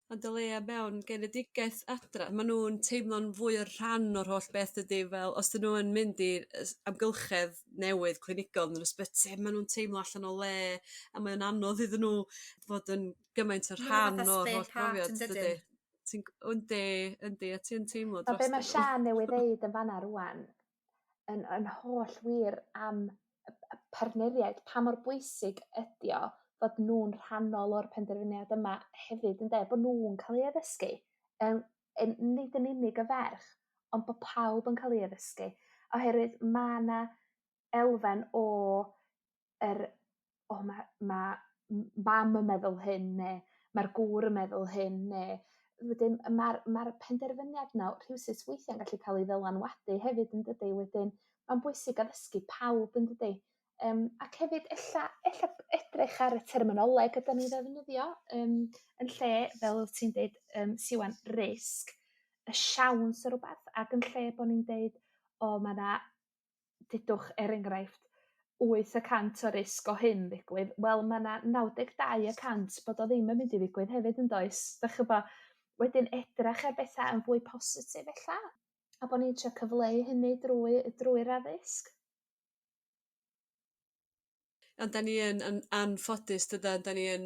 Ond o leia mewn genedigaeth adra ma' nhw'n teimlo'n fwy o rhan o'r holl beth, dydy? Fel os 'dyn nhw yn mynd i'r amgylchedd newydd clinigol yn yr ysbyty, ma' nhw'n teimlo allan o le a mae'n anodd iddyn nhw fod yn gymaint o Ma' nhw rhan fatha o'r spare holl part, brofiad, yn dydy? dydyn? Ti'n yndi, a ti'n teimlo Ma' be' drostyn ma' nhw. Siân newydd ddeud yn fanna rŵan yn holl wir am y partneriaid, pa mor bwysig ydi o fod nhw'n rhannol o'r penderfyniad yma hefyd, ynde? Bo' nhw'n cael eu addysgu. Nid yn unig y ferch, ond bo' pawb yn cael ei addysgu. Oherwydd ma' 'na elfen o yr o ma' mam yn meddwl hyn ne' ma'r gŵr yn meddwl hyn ne' wedyn ma'r penderfyniad 'na rhywsut weithiau'n gallu cael ei ddylanwadu hefyd, yn dydi? Wedyn ma'n bwysig addysgu pawb, yn dydi? Ac hefyd ella edrych ar y terminoleg ydan ni'n ddefnyddio yn lle, fel wyt ti'n deud, Siwan, risg, y siawns o rwbath, ac yn lle bo' ni'n deud o ma' 'na, dudwch er enghraifft, 8% o risg o hyn ddigwydd, wel ma' 'na 92% bod o ddim yn mynd i ddigwydd hefyd, yn does? Dach ch'bo'? Wedyn edrach ar betha yn fwy positif ella, a bo' ni'n trio cyfleu hynny drwy'r addysg. Ond 'dan ni yn anffodus, dydan? 'Dan ni yn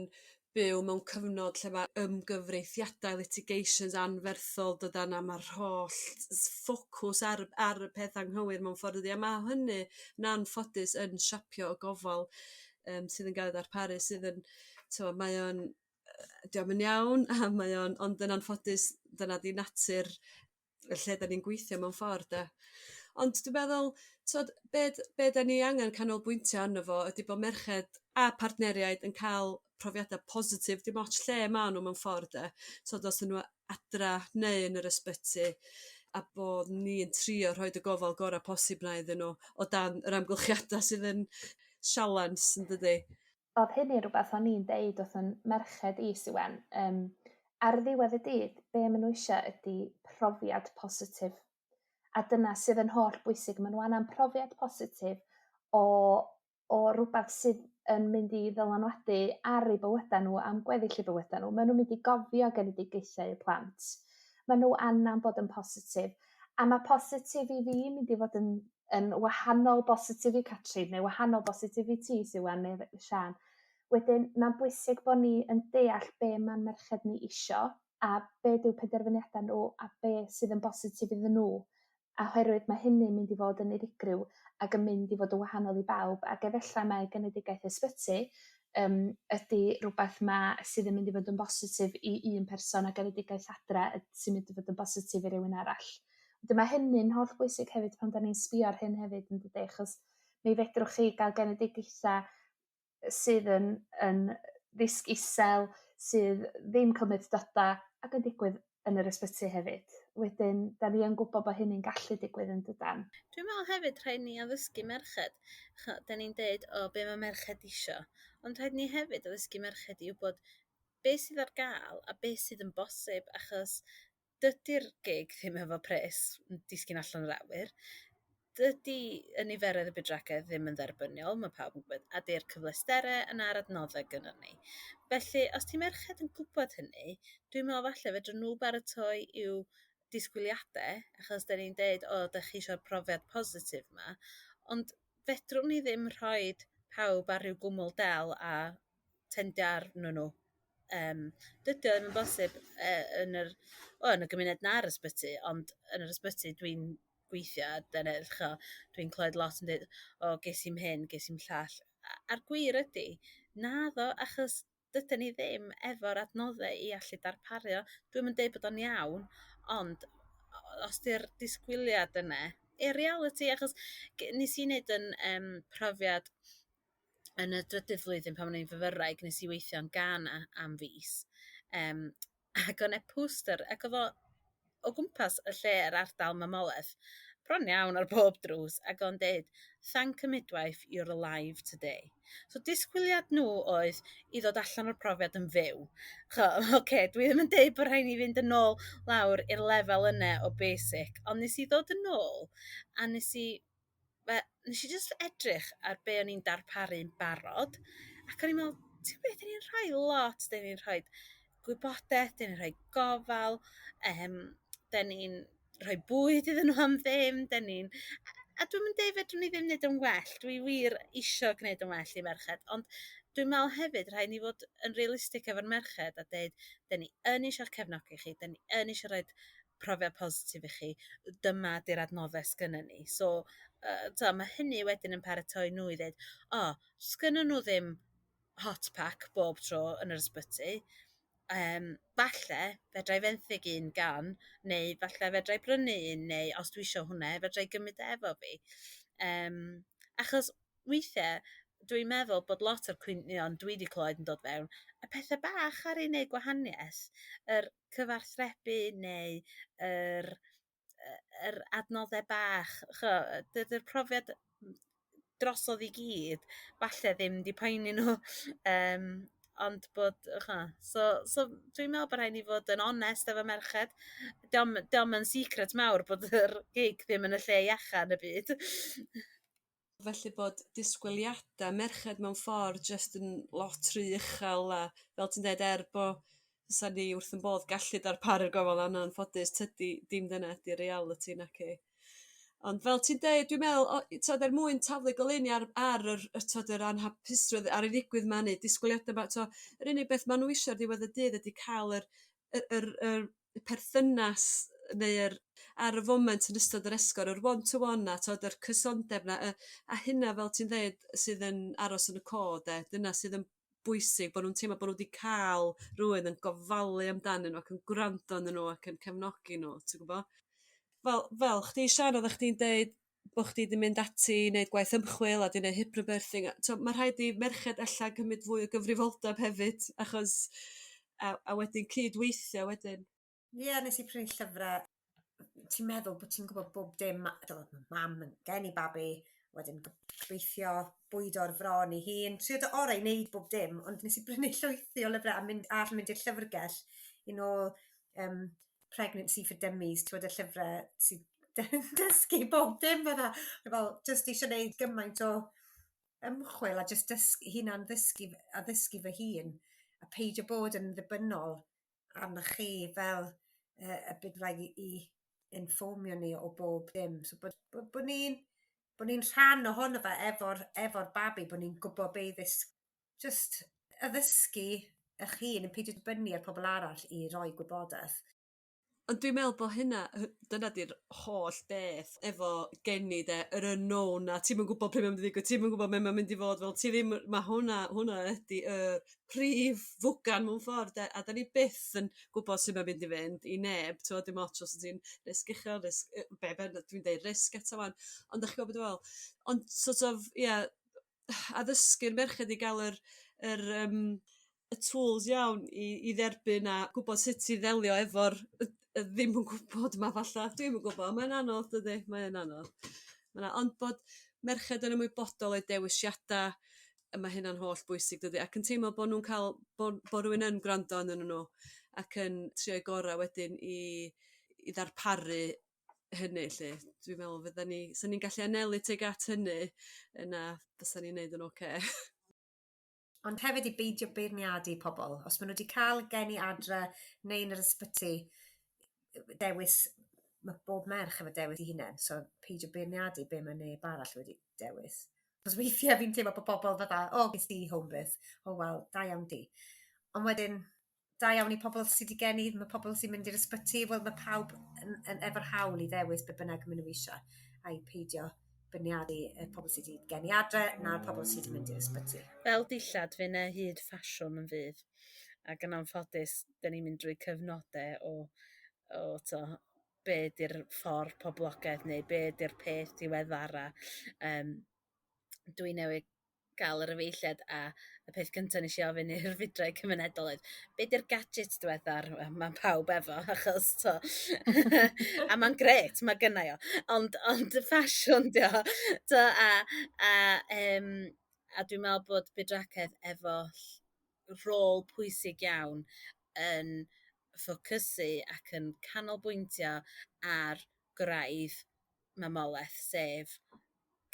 byw mewn cyfnod lle ma' ymgyfreithiadau, litigations anferthol, dydan, a ma'r holl ffocws ar y peth anghywir mewn ffordd, dydi? A ma' hynny yn anffodus yn siapio y gofal sydd yn gael ei ddarparu, sydd yn, t'mo', mae o'n dio'm yn iawn a mae o'n ond yn anffodus dyna 'di natur y lle 'dan ni'n gweithio mewn ffordd, de. Ond dwi'n meddwl, t'od, be 'dan ni angen canolbwyntio arno fo ydy bod merched a partneriaid yn cael profiada positif, dim ots lle ma' nhw mewn ffordd, de. T'od, os 'dyn nhw adra neu yn yr ysbyty, a bod ni'n trio rhoid y gofal gora' posib 'na iddyn nhw o dan yr amgylchiada sydd yn sialens, yn dydi? O'dd hynny rwbath o'n i'n deud wrth 'yn merched i, Siwan, ar ddiwedd y dydd, be' ma' nhw isio ydi profiad positif. A dyna sydd yn holl bwysig. Ma' nhw angen profiad positif o rwbath sydd yn mynd i ddylanwadu ar eu bywyda nhw am gweddill eu bywyda nhw. Ma' nhw'n mynd i gofio genedigaethau eu plant. Ma' nhw angen bod yn positif. A ma' positif i fi mynd i fod yn wahanol bositif i Catrin, neu wahanol bositif i ti, Siwan, neu Siân. Wedyn ma'n bwysig bo' ni yn deall be' ma'n merched ni isio a be' 'dyw penderfyniadau nhw a be' sydd yn bositif iddyn nhw. A oherwydd mae hynny'n mynd i fod yn unigryw ac yn mynd i fod yn wahanol i bawb, ac efallai mae genedigaeth ysbyty yym ydy rhywbeth ma' sydd yn mynd i fod yn bositif i un person a genedigaeth adra sy'n mynd i fod yn bositif i rywun arall. Wedyn ma' hynny'n hollbwysig hefyd pan 'dan ni'n sbïo ar hyn hefyd yndydi achos mi fedrwch chi ga'l genedigaetha sydd yn yn risg isel sydd ddim cymryd data ac yn digwydd yn yr ysbyty hefyd. Wedyn 'dan ni yn gwbod bo' hynny'n gallu digwydd yn dydan? Dwi'n meddwl hefyd rhaid ni addysgu merched. 'Da ni'n deud o be mae merched isio, ond rhaid ni hefyd addysgu merched i wybod be sydd ar gael a be sydd yn bosib achos dydy'r gig ddim efo pres yn disgyn allan o'r awyr. Dydy y niferoedd y bydwragedd ddim yn dderbyniol, mae pawb yn gwybod, a 'di'r cyfleusterau yna a'r adnoddau gynnon ni. Felly, os 'di merched yn gwybod hynny, dwi'n meddwl falle fedrwn nhw baratoi i'w disgwyliadau, achos 'dan ni'n deud, o, dach chi eisiau'r profiad positif 'ma, ond fedrwn ni ddim rhoid pawb ar ryw gwmwl del a tendio arnyn nhw. Dydy o ddim yn bosib yn yr, o, yn y gymuned na'r ysbyty, ond yn yr ysbyty dwi'n gweithio a dyna, ch'o, dwi'n clywed lot yn dweud, o, ges i'm hyn, ges i'm llall. A'r gwir ydy, naddo, achos dydyn ni ddim efo'r adnoddau i allu darparu o. Dwi'm yn deud bod o'n iawn, ond os 'di'r disgwyliad yna, i'r realiti, achos nes i wneud yn profiad yn y drydydd flwyddyn pan o'n i'n fyfyrwraig, nes i weithio yn Ghana am fis. Ac o'n 'na poster, ac oedd o o gwmpas y lle, yr ardal mamolaeth, bron iawn ar bob drws, ac o'n deud, "Thank a midwife you're alive today." So disgwyliad nhw oedd i ddod allan o'r profiad yn fyw. Oce, okay, dwi ddim yn deud bod rhaid ni fynd yn ôl lawr i'r lefel yna o basic, ond nes i ddod yn ôl a nes i just edrych ar be o'n i'n darparu'n barod, ac o'n i'n meddwl, ti'n beth, dyn ni'n rhoi lot, dyn ni'n rhoi gwybodaeth, dyn ni'n rhoi gofal, dyn ni'n rhoi bwyd iddyn nhw am ddim, dyn ni'n... A dwi'm yn deud fedrwn ni ddim wneud yn well, dwi wir isio gwneud yn well i merched, ond dwi'n meddwl hefyd rhaid ni fod yn realistig efo'r merched a deud, dyn ni yn eisiau'ch cefnogi chi, dyn ni yn eisiau rhoi profiad positif i chi, dyma di'r adnoddau sgynnon ni. So, mae hynny wedyn yn paratoi nhw i ddeud, o, sgynnon nhw ddim hot pack bob tro yn yr ysbyty, falle fedra i fenthyg un gan, neu falle fedra i brynu un, neu os dwi isio hwnna, fedra i gymryd e efo fi. Achos weithiau dwi'n meddwl bod lot o'r cwynion dwi wedi clywed yn dod fewn, y pethau bach ar ei wneud gwahaniaeth, yr cyfathrebu neu yr adnoddau bach, dydy'r profiad drosodd i gyd, falle ddim 'di poeni nhw. Ond bod, so dwi'n meddwl bod rhaid ni fod yn onest efo merched. Dio'm yn secret mawr bod yr gig ddim yn y lle iacha yn y byd. Felly bod disgwyliadau merched mewn ffordd jyst yn lot rhy uchel a fel ti'n dweud, er bo fysa ni wrth yn bodd gallu darparu'r gofal yna, anffodus tydi dim dyna ydy'r realiti naci. Ond fel ti'n deud, dwi'n meddwl, t'od, er mwyn taflu goleuni ar yr, t'od, yr anhapusrwydd a'r unigrwydd 'ma neu disgwyliadau 'ma, t'o', yr unig beth ma' nhw isio ar ddiwedd y dydd ydy cael yr perthynas neu'r ar y foment yn ystod yr esgor, yr one to one 'na, t'od, yr cysondeb 'na, a hynna, fel ti'n ddeud, sydd yn aros yn y co 'de. Dyna sydd yn bwysig, bo' nhw'n teimlo bo' nhw wedi cael rhywun yn gofalu amdanyn nhw ac yn gwrando arnyn nhw ac yn cefnogi nhw, ti'n gwbo? Fel chdi, Sian, oeddach chdi'n deud bo' chdi 'di mynd ati i neud gwaith ymchwil a 'di neud hypnobirthing a t'o' ma' rhaid i merched ella gymryd fwy o gyfrifoldeb hefyd achos a wedyn cydweithio wedyn. Ie, nes i prynu llyfrau. Ti'n meddwl bod ti'n gwybod bob dim. Mam yn geni babi, wedyn gobeithio bwyd o'r fron i hun. Trio dy orau i wneud bob dim, ond nes i brynu llwythi o lyfrau a mynd i'r llyfrgell i nôl Pregnancy for Dummies, ti'n y llyfrau sy'n dysgu bob dim fydda. Fel, jyst eisiau gwneud gymaint o ymchwil a jyst dysgu, hunan ddysgu a ddysgu fy hun a peidio bod yn ddibynnol arnoch chi fel y bydwraig i informio ni o bob dim. So bod ni'n rhan ohono fe efo'r babi, bod ni'n gwybod be i ddysgu. Just addysgu eich hun yn peidio dibynnu ar pobl arall i roi gwybodaeth. Ond dwi'n meddwl bo' hynna dyna 'di'r holl beth efo geni 'de yr unknown a ti'm yn gwbod pryd ma'n mynd i ddigwydd ti'm yn gwbod be' ma'n mynd i fod fel ti ddim ma' hwnna hwnna ydi y prif fwgan mewn ffordd 'de a 'dan ni byth yn gwbod sut ma'n mynd i fynd i neb t'mod dim ots os w't ti'n risg uchel risg yy be' bynnag dwi'n deud risg eto 'wan ond dych chi'n gwbod be' dwi fe'wl? Ond sort of ie addysgu'r merched i ga'l yr yr yym y tools iawn i i dderbyn a gwbod sut i ddelio efo'r y y ddim yn gwbod 'ma falla dwi'm yn gwbo mae'n anodd dydi? Mae yn anodd. Ma' 'na ond bod merched yn ymwybodol o'u dewisiada' y ma' hynna'n holl bwysig dydi? Ac yn teimlo bo' nhw'n ca'l bo' bo' rywun yn gwrando arnyn nhw ac yn trio'u gora' wedyn i i ddarparu hynny 'lly. Dwi'n meddwl fyddan ni 'san ni'n gallu anelu tuag at hynny yna fysan ni'n neud yn ocê. Ond hefyd i beidio beirniadu pobl. Os maen nhw wedi cael geni adre neu yn yr ysbyty, dewis, mae bob merch efo dewis i hunain, so peidio beirniadu be mae neb arall wedi dewis. Os weithiau fi'n teimlo bod pobl fatha, o, oh, ges di home birth, o oh, wel, da iawn di. Ond wedyn, da iawn i pobl sydd wedi geni, mae pobl sy'n mynd i'r ysbyty, wel mae pawb yn, yn efo'r hawl i ddewis be bynnag maen nhw eisiau, a i peidio beirniadu y pobl sydd wedi geni adre na'r pobl sydd wedi mynd i'r ysbyty. Fel dillad, fe na hyd ffasiwn yn fydd. Ac yn anffodus, dyn ni'n mynd drwy cyfnodau o, o to, be di'r ffordd poblogaidd neu be di'r peth diweddara. Um, dwi newydd gael yr efeilliad a y peth cyntaf nes i ofyn i'r fidrai cymunedol oedd be di'r gadget diweddar mae pawb efo achos to a mae'n gret mae gynna i o ond ond y ffasiwn dio to, a a um, a dwi'n meddwl bod bydwragedd efo rôl pwysig iawn yn ffocysu ac yn canolbwyntio ar graidd mamolaeth sef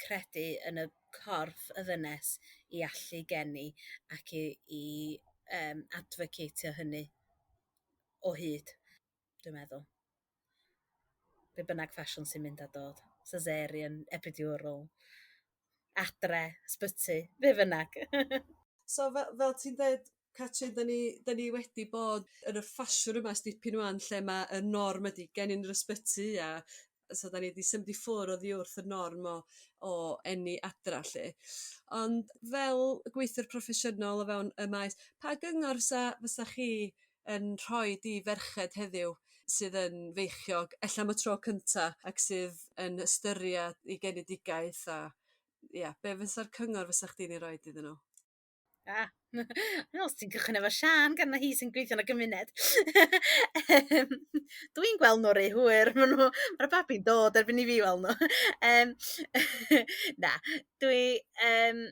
credu yn y corff y ddynes i allu geni ac i, i um, advocatio hynny o hyd, dwi'n meddwl. Be bynnag ffasiwn sy'n mynd a dod. Cesarean, epidural, adre, ysbyty, be bynnag. So fel, fel ti'n dweud, Catrin, da ni, da ni wedi bod yn y ffasiwn yma ers dipyn wan lle mae y norm ydy geni'n yr ysbyty a so da ni 'di symud i ffwrdd oddi wrth y norm o o eni adra 'lly. Ond fel gweithiwr proffesiynol o fewn y maes, pa gyngor 'sa fysa chi yn rhoid i ferched heddiw sydd yn feichiog ella am y tro cynta ac sydd yn ystyried 'u genedigaeth a ia, be' fysa'r cyngor fysa chdi'n ei roid iddyn nhw? Ah, os ti'n cychwyn efo Siân, gan na hi sy'n gweithio yn y gymuned. Dwi'n gweld nhw rhy hwyr, ma' nhw, mae'r babi'n dod erbyn i fi weld nhw. Um, na, dwi, um,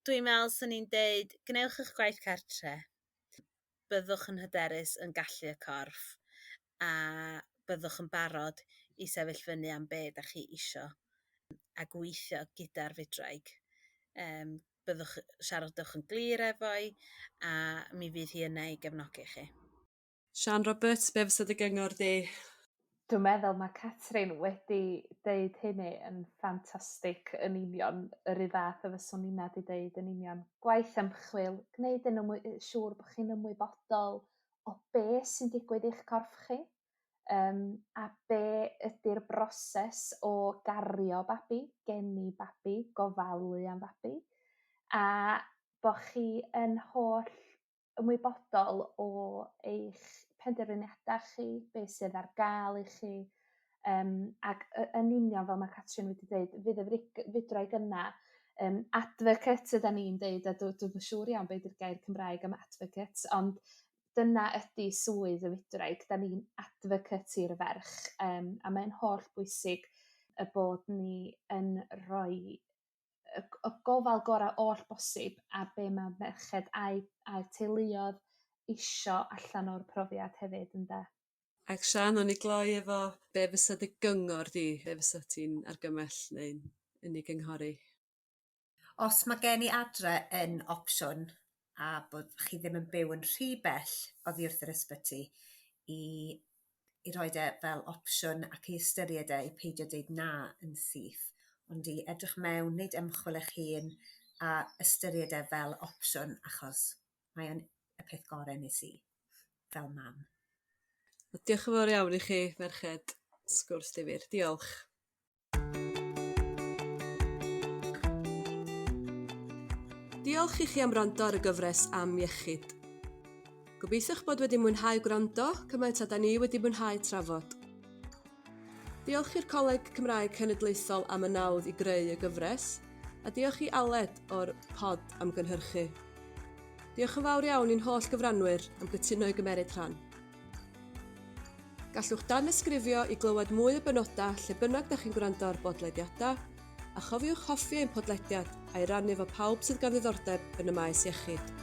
dwi'n meddwl swn i'n deud, gwnewch eich gwaith cartre, byddwch yn hyderus yn gallu y corff, a byddwch yn barod i sefyll fyny am be da chi isio a gweithio gyda'r fydwraig. Um, byddwch siaradwch yn glir efo'i a mi fydd hi yna i gefnogi chi. Sian Roberts, be fysa dy gyngor di? Dwi'n meddwl mae Catrin wedi deud hynny yn ffantastig yn union yr un fath a fyswn inna 'di deud yn union. Gwaith ymchwil, gwneud yn ymwy- siŵr bod chi'n ymwybodol o be sy'n digwydd i'ch corff chi yym a be ydy'r broses o gario babi, geni babi, gofalu am fabi a bo' chi yn holl ymwybodol o eich penderfyniadau chi, be sydd ar gael i chi yym ac yn union fel ma' Catrin wedi deud fydd y fydwraig yna yym advocate ydan ni'n deud a dwi'm yn siŵr iawn be' 'di'r gair Cymraeg am advocate ond dyna ydi swydd y fydwraig 'dan ni'n advocate i'r ferch yym a mae'n holl bwysig y bod ni yn rhoi y y gofal gora' oll bosib a be' ma' merched a'u a'u teuluodd isio allan o'r profiad hefyd ynde? Ac Siân awn ni gloi efo be' fysa dy gyngor di? Be' fysa ti'n argymell neu'n yn ei gynghori? Os mae geni adre yn opsiwn a bod chi ddim yn byw yn rhy bell oddi wrth yr ysbyty i i roid e fel opsiwn ac i ystyried e i peidio deud na yn syth ond i edrych mewn, neud ymchwil eich hun a ystyried e fel opsiwn achos mae o'n y peth gorau nes i fel mam. Diolch yn fawr iawn i chi, merched. Sgwrs difyr. Diolch. Diolch i chi am wrando ar y gyfres am iechyd. Gobeithio'ch bod wedi mwynhau gwrando cymaint â da ni wedi mwynhau trafod. Diolch i'r Coleg Cymraeg Cenedlaethol am y nawdd i greu y gyfres, a diolch i Aled o'r Pod am gynhyrchu. Diolch yn fawr iawn i'n holl gyfranwyr am gytuno i gymeryd rhan. Gallwch danysgrifio i glywed mwy o benodau lle bynnag da chi'n gwrando ar bodlediadau, a chofiwch hoffi ein podlediad a'i rannu efo pawb sydd gan ddiddordeb yn y maes iechyd.